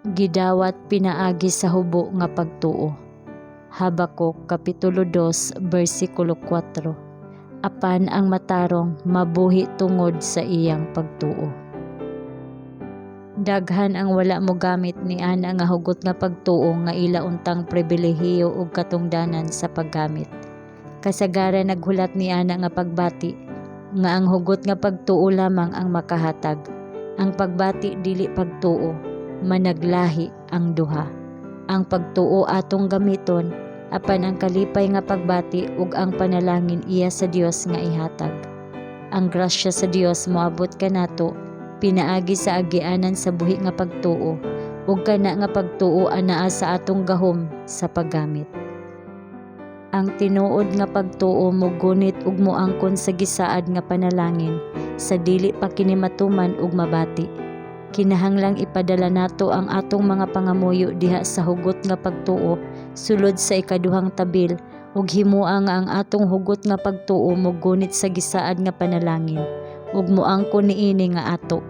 Gidawat pinaagi sa hubo nga pagtuo. Habakuk kapitulo 2 bersikulo 4. Apan ang matarong mabuhi tungod sa iyang pagtuo. Daghan ang wala mogamit ni ana nga hugot nga pagtuo nga ila untang pribilehiyo ug katungdanan sa paggamit. Kasagaran naghulat ni ana nga pagbati nga ang hugot nga pagtuo lamang ang makahatag. Ang pagbati dili pagtuo, managlahi ang duha. Ang pagtuo atong gamiton, apan ang kalipay nga pagbati ug ang panalangin iya sa Dios nga ihatag. Ang grasya sa Dios moabot kanato pinaagi sa agianan sa buhi nga pagtuo ug kana nga pagtuo anaa sa atong gahom sa paggamit. Ang tinuod nga pagtuo mogunit ug moangkon sa gisaad nga panalangin sa dili pa kini matuman ug mabati. Kinahanglang ipadala nato ang atong mga pangamuyo diha sa hugot nga pagtuo sulod sa ikaduhang tabil ug himoa nga ang atong hugot nga pagtuo mogunit sa gisaad nga panalangin ug moangkon niini nga ato.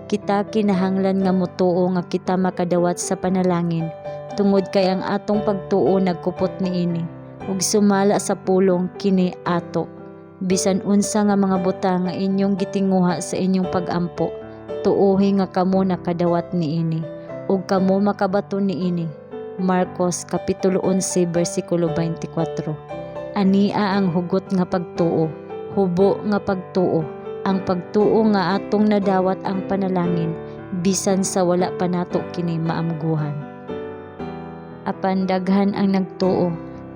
Kita kinahanglan nga motuo nga kita makadawat sa panalangin tungod kay ang atong pagtuo nagkupot niini ug sumala sa pulong, kini ato. Bisan unsa nga mga butang nga inyong gitinguha sa inyong pag-ampo, tuohi nga kamo nakadawat niini ug kamo makabaton niini. Marcos kapitulo 11 bersikulo 24. Ania ang hugot nga pagtuo, hubo nga pagtuo, ang pagtuo nga atong nadawat ang panalangin bisan sa wala pa nato kini maamguhan. Apan daghan ang nagtuo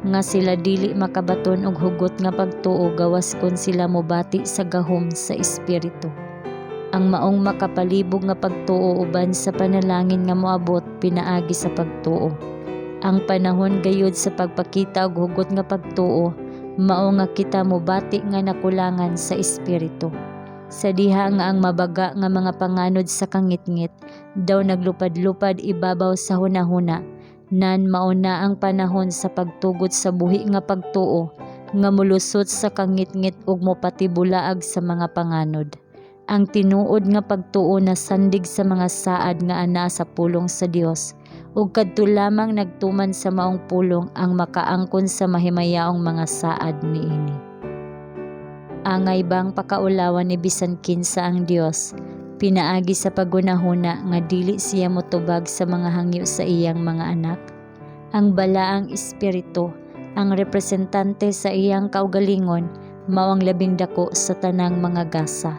nga sila dili makabaton og hugot nga pagtuo gawas kon sila mobati sa gahom sa Espiritu. Ang maong makapalibog nga pagtuo uban sa panalangin nga moabot pinaagi sa pagtuo. Ang panahon gayud sa pagpakita og hugot nga pagtuo mao nga kita mobati nga nakulangan sa Espiritu. Sa diha nga ang mabaga nga mga panganod sa kangitngit daw naglupad-lupad ibabaw sa hunahuna, nan mao na ang panahon sa pagtugot sa buhi nga pagtuo nga molusot sa kangitngit ug mopatibulaag sa mga panganod. Ang tinuod nga pagtuo nasandig sa mga saad nga anaa sa pulong sa Dios ug kadto lamang nagtuman sa maong pulong ang makaangkon sa mahimayaong mga saad niini. Angay bang pakaulawan ni bisan kinsa ang Dios pinaagi sa paghunahuna nga dili siya motubag sa mga hangyo sa iyang mga anak? Ang Balaang Espiritu, ang representante sa iyang kaugalingon, mao ang labing dako sa tanang mga gasa.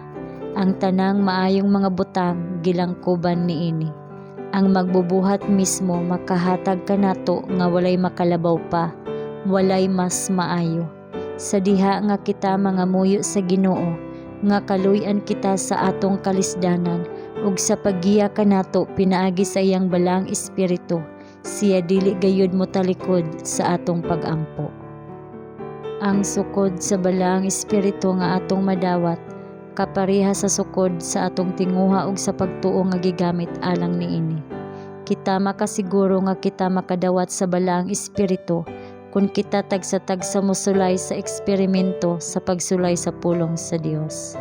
Ang tanang maayong mga butang gilangkoban niini. Ang magbubuhat mismo makahatag kanato nga walay makalabaw pa, walay mas maayo. Sa diha nga kita mangamuyo sa Ginoo nga kaluy-an kita sa atong kalisdanan ug sa paggiya kanato pinaagi sa iyang Balaang Espiritu, siya dili gayud motalikod sa atong pag-ampo. Ang sukod sa Balaang Espiritu nga atong madawat kapareha sa sukod sa atong tinguha ug sa pagtuo nga gigamit alang niini. Kita makasiguro nga kita makadawat sa Balaang Espiritu kung kita tagsa-tagsa mosulay sa eksperimento sa pagsulay sa pulong sa Dios.